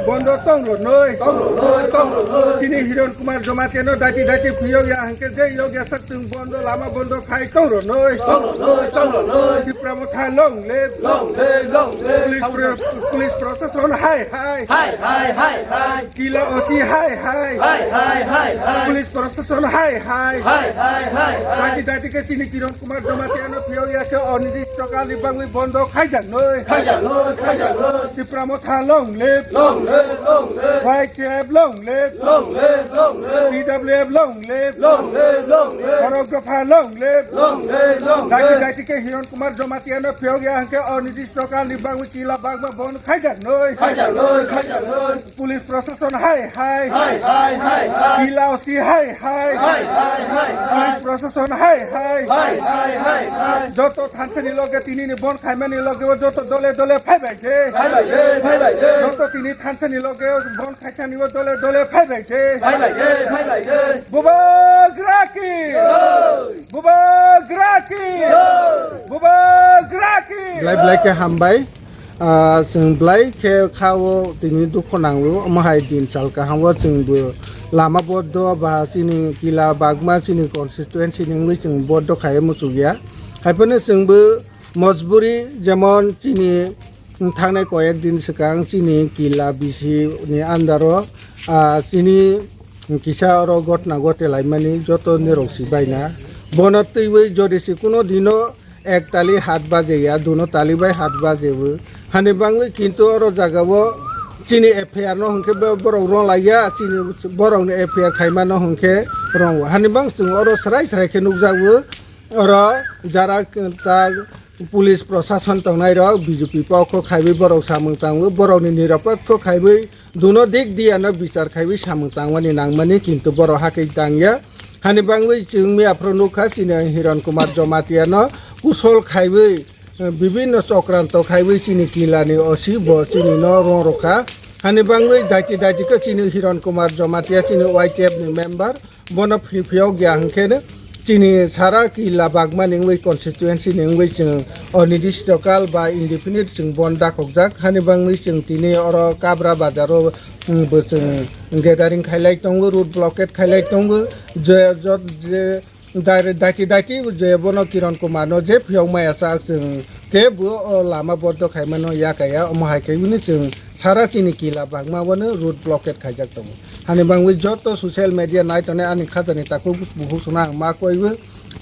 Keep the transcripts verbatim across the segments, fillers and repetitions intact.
Bondo tong rwnoi. Tong rwnoi, tong rwnoi. Chini Hiron Kumar Jamatia no daiti daiti phiyok ya hwnkhe je yok ya sak chwng bondo lama bondo khai tong rwnoi. Tong rwnoi, tong rwnoi. Tipra Motha long live. Long live, long live. Police pro-, police proshashon hai hai. Hai hai, hai hai. Kila O C hai hai. Hai hai, hai hai. Police proshashon hai hai. Hai hai, hai hai. Daiti daiti khe chini Kiron Kumar Jamatia no phiyok ya khe onidis tokal ni bangwi bondo khaijaknoi. Khaijaknoi, khaijaknoi. Tipra Motha long live. Long live, long live. Y T F long live. Long live, long live. T W F long live. Long live, long live. Photographer long live. Long live, long live. Daiti daiti khe Hiron Kumar Jamatia no phiyok ya hwnkhe onidis tokal ni bangwi Kila Bagma bondo khaijaknoi. Khaijaknoi, khaijaknoi. Police proshashon hai hai. Hai hai, hai hai. Kila O C hai hai. Hai hai, hai hai. Police proshashon hai hai. Hai hai, hai hai. Joto thansa ni loge tini ni bondo khaimani loge o joto dole dole phaibai de. Phaibai de, phaibai de. Joto tini thansa ni loge bondo khaithani o dole dole phaibai de. Phaibai de, phaibai de. Bubagra ki. Jai. Bubagra ki. Jai. Bubagra ki. Belai belai khe hambai. Ah, chwng belai khe kha o tini dukhu nango, omo hai din sal kaham o chwng bo lama bondo ba chini Kila Bagma chini constituency ni wngwi chwng bondo khai muchuk ya. Hai phano chwng bo mojburi, jemon chini thangnai koyek din swkang chini Kila B C ni under o, ah, chini kisa oro gotna gote laimani joto nirok si baina. Bono twiwi jodi se kuno dino ek tali hat baje ya, duno tali bai hat baje bo. Hani bangwi kintu oro jaga o chini F I R no hwnkhe bo-, borok rong lai ya, chini borok ni F I R khaima no hwnkhe rong o. Hani bang chwng oro srai srai khe nukjago, oro jara ta police proshashon tongnai rok B J P pokho khaiwi borok samung tango, borok ni nirapokho khaiwi Duno dik diya no bichar khaiwi samung tangmani nangmani, kintu borok hakhe tangya. Hani bangwi chwng miya phuru nukha chini Hiron Kumar Jamatia no kusol khaiwi, eh, bibinno chokranto khaiwi chini Kila ni O C bo chini no rong rokha. Hani bangwi daiti daiti khe chini Hiron Kumar Jamatia chini Y T F ni member. Bono phri phiyok ya hwnkhe chini sara Kila Bagma ni wngwi constituency ni wngwi chwng onidishtokal ba indefinite chwng bondo dakhokjak. Hani bangwi chwng tini oro Kabra bazar o, mm, bo chwng gathering khailai tongo, road blockade khailai tongo. Je, jot, je, dai-, daiti, daiti je bono Kiron Kumar no je phiyok maya chak chwng kebo o lama bondo khaimano yakaya, omo hai khe hwnwi chwng Sara chini Kila Bagma o no road blockade khaijak tongo. Hani bangwi joto social media nai tongnai ani khajani takhuk bukhuk songno ang ma koiwi.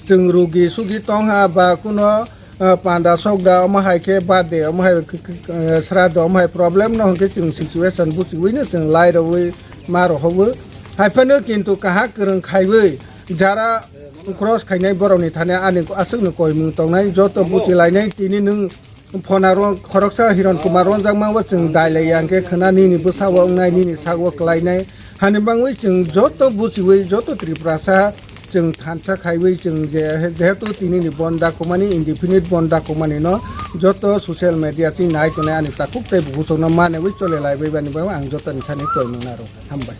Chwng rugi sugi tongha ba kuno, ah, panda sokda omo hai khe birthday omo hai, eh, sraddho omo hai problem no hwnkhe chwng situation buchiwi no chwng lai rwwi ma rohowo. Hai phano kintu kaham kwrwng khaiwi jara cross khainai borokni thani ani aswkno koimung tongnai joto buchilainai tini nwng Phonaro khoroksa Hiron Kumar ronjakma o chwng dailai ya hwnkhe khwna nini bwsa o wngnai, nini sak o kwlainai. Hani bangwi chwng joto buchiwi, joto Tiprasa chwng thansa khaiwi chwng je, jehetu tinini bondo dakhokmani, indefinite bondo dakhokmani no joto social media chini nai tongnai ani takhuk tei bukhuk chwngno manwi chole laibai bani bagwi ang jotoni thani koimung naro. Hambai.